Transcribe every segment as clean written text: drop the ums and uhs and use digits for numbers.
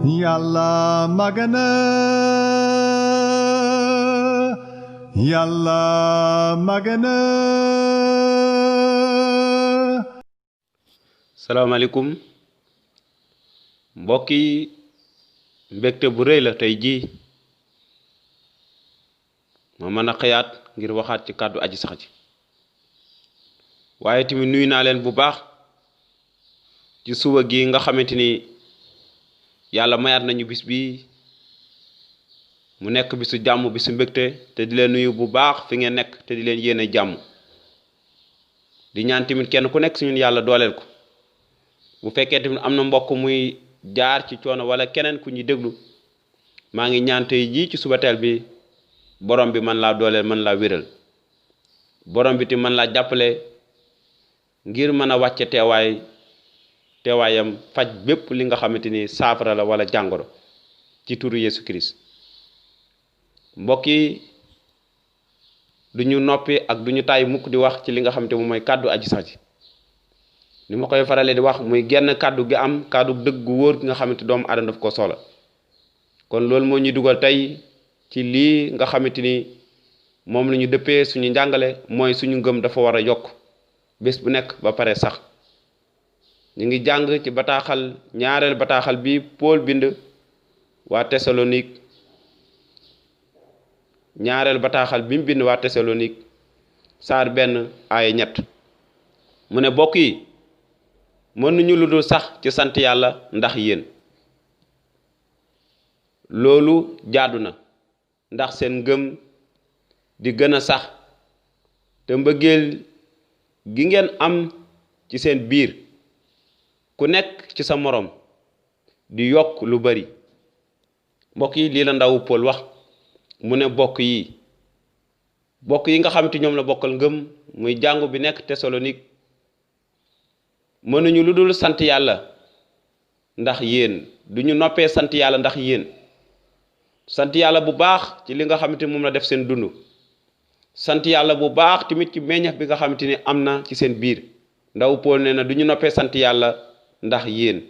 Yàlla magana Yàlla magana. salaamaaleykum mbokk yi, mbégte bu rëy la tey jii ma mën a xëyaat ngir waxaat ci kàddu aji sax ji. waaye tamit nuyu naa leen bu baax ci suba gi nga xamante ni yàlla mayaat nañu bis bi mu nekk bisu jàmm, bisu mbégte, te di leen nuyu bu baax fi ngeen nekk te di leen yéene jàmm. di ñaan tamit kenn ku nekk si ñun yàlla dooleel ko. bu fekkee tamit am na mbokk muy jaar ci coono wala keneen ku ñuy déglu, maa ngi ñaan tey jii ci suba teel bi borom bi man laa dooleel, man laa wéral, borom bi tamit man laa jàppale ngir mën a wàcce teewaayam faj bépp li nga xamante ni saafara la wala jàngoro ci turu Yesu Christ. mbokk yi, duñu noppi ak duñu tàyyi mukk di wax ci li nga xamante moom mooy kàddu aji sax ji. ni ma koy faralee di wax muy genn kàddu gi am kàddu dëgg gu wóor gi nga xamante doomu aadama daf ko soxla. kon loolu moo ñuy dugal tey ci lii nga xamante ni moom la ñu dëppee suñu njàngale, mooy suñu ngëm dafa war a yokk bés bu nekk ba pare sax. ñu ngi jàng ci bataaxal ñaareel bataaxal bi Paul bind waa Thessalonique, ñaareel bataaxal bi mu bind waa Thessalonique saar 1 aaya 3. mu ne bokk yi, mënuñu lu dul sax ci sant yàlla ndax yéen. loolu jaadu na ndax seen ngëm di gën a sax te mbëggeel gi ngeen am ci seen biir ku nekk ci sa moroom di yokk lu bari. mbokk yi, lii la ndawu Paul wax. mu ne bokk yi nga xamante ñoom la bokkal ngëm, muy jàngu bi nekk Thessalonique, mënuñu lu dul sant yàlla ndax yéen. duñu noppee sant yàlla ndax yéen. sant yàlla bu baax ci li nga xamante moom la def seen dund. sant yàlla bu baax tamit ci meññeef bi nga xamante ni am na ci seen biir. ndaw Paul nee na duñu noppee sant yàlla ndax yéen,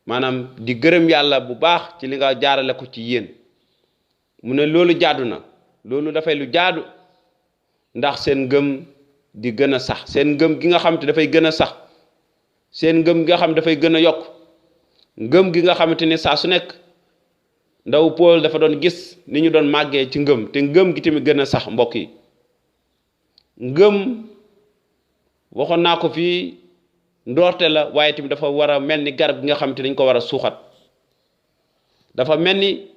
maanaam di gërëm yàlla bu baax ci li nga jaarale ko ci yéen. mu ne loolu jaadu na, loolu dafay lu jaadu ndax seen ngëm di gën a sax, seen ngëm gi nga xamante dafay gën a sax, seen ngëm gi nga xam dafay gën a yokk, ngëm gi nga xamante ni saa su nekk ndaw Paul dafa doon gis ni ñu doon màggee ci ngëm, te ngëm gi tamit gën a sax. mbokk yi, ngëm waxoon naa ko fii, ndoorte la, waaye tamit dafa war a mel ni garab gi nga xamante ni dañ ko war a suuxat. dafa mel ni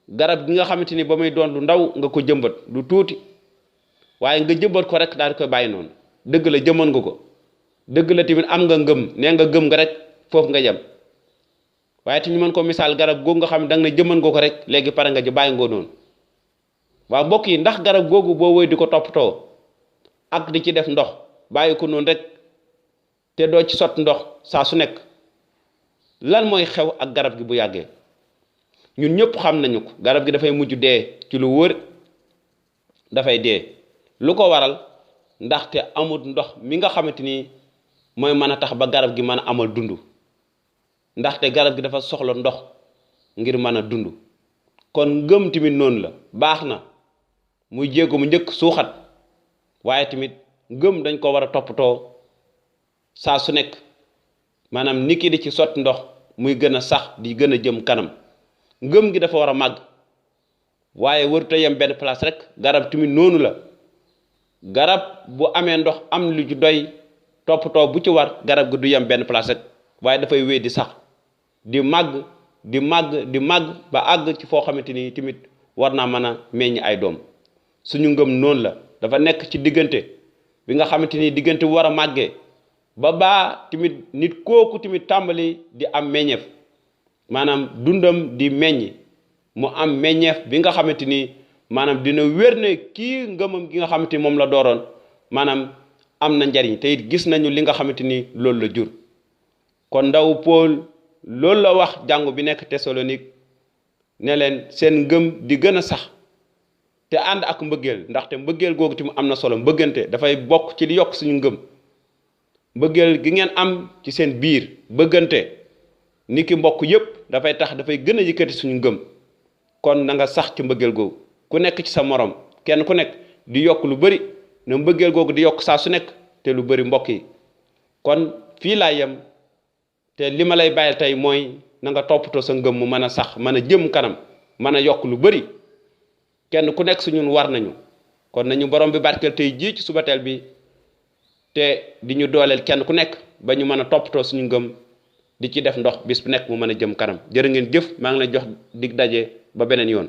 garab gi nga xamante ni ba muy doon lu ndaw nga ko jëmbat lu tuuti, waaye nga jëmbat ko rek daal di koy bàyyi noonu. dëgg la jëmman nga ko, dëgg la tamit am nga ngëm, nee nga gëm nga rek, foofu nga yem. waaye tamit ñu mën ko misaal garab googu nga xam ne da nga ne jëmman nga ko rek, léegi pare nga ji bàyyi nga noonu. waaw mbokk yi, ndax garab googu boo woy di ko toppatoo ak di ci def ndox, bàyyi ko noonu rek te doo ci sot ndox saa su nekk, lan mooy xew ak garab gi bu yàggee? ñun ñëpp xam nañu ko, garab gi dafay mujj dee ci lu wóor, dafay dee. lu ko waral? ndaxte amul ndox mi nga xamante ni mooy mën a tax ba garab gi mën a amal dund. ndaxte garab gi dafa soxla ndox ngir mën a dund. kon ngëm tamit noonu la, baax na muy jéego mu njëkk suuxat, waaye tamit ngëm dañ ko war a toppatoo saa su nekk, maanaam nit ki di ci sotti ndox muy gën a sax, di gën a jëm kanam. ngëm gi dafa war a màgg, waaye warut a yem benn place rek. garab tamit noonu la, garab bu amee ndox am lu ci doy toppatoo bu ci war, garab gi du yem benn place rek, waaye dafay wéy di sax, di màgg di màgg di màgg ba àgg ci foo xamante ni tamit war naa mën a meññ ay doom. suñu ngëm noonu la, dafa nekk ci diggante bi nga xamante ni diggante bu war a màggee ba baa tamit nit kooku tamit tàmbali di am meññeef, maanaam dundam di meññ, mu am meññeef bi nga xamante ni maanaam dina wér ne kii ngëmam gi nga xamante ni moom la dooroon maanaam am na njariñ, te it gis nañu li nga xamante ni loolu la jur. kon ndaw Paul loolu la wax jàngu bi nekk Thessalonique, ne leen seen ngëm di gën a sax te ànd ak mbëggeel, ndaxte mbëggeel googu tamit am na solo. mbëggante dafay bokk ci li yokk suñu ngëm. mbëggeel gi ngeen am ci seen biir, bëggante ni ki mbokk yépp dafay tax dafay gën a yëkkati suñu ngëm. kon na nga sax ci mbëggeel googu ku nekk ci sa morom kenn ku nekk di yokk lu bari na mbëggeel googu di yokk saa su nekk te lu bari mbokk yi. kon fii laa yem te li ma lay bàyyil tey mooy na nga toppatoo sa ngëm mu mën a sax mën a jëm kanam mën a yokk lu bari kenn ku nekk su ñun war nañu. kon nañu borom bi barkeel tey jii ci subateel bi te di ñu dooleel kenn ku nekk ba ñu mën a toppatoo suñu ngëm di ci def ndox bis bu nekk mu mën a jëm kanam jërë ngeen jëf maa ngi lay jox dig daje ba beneen yoon.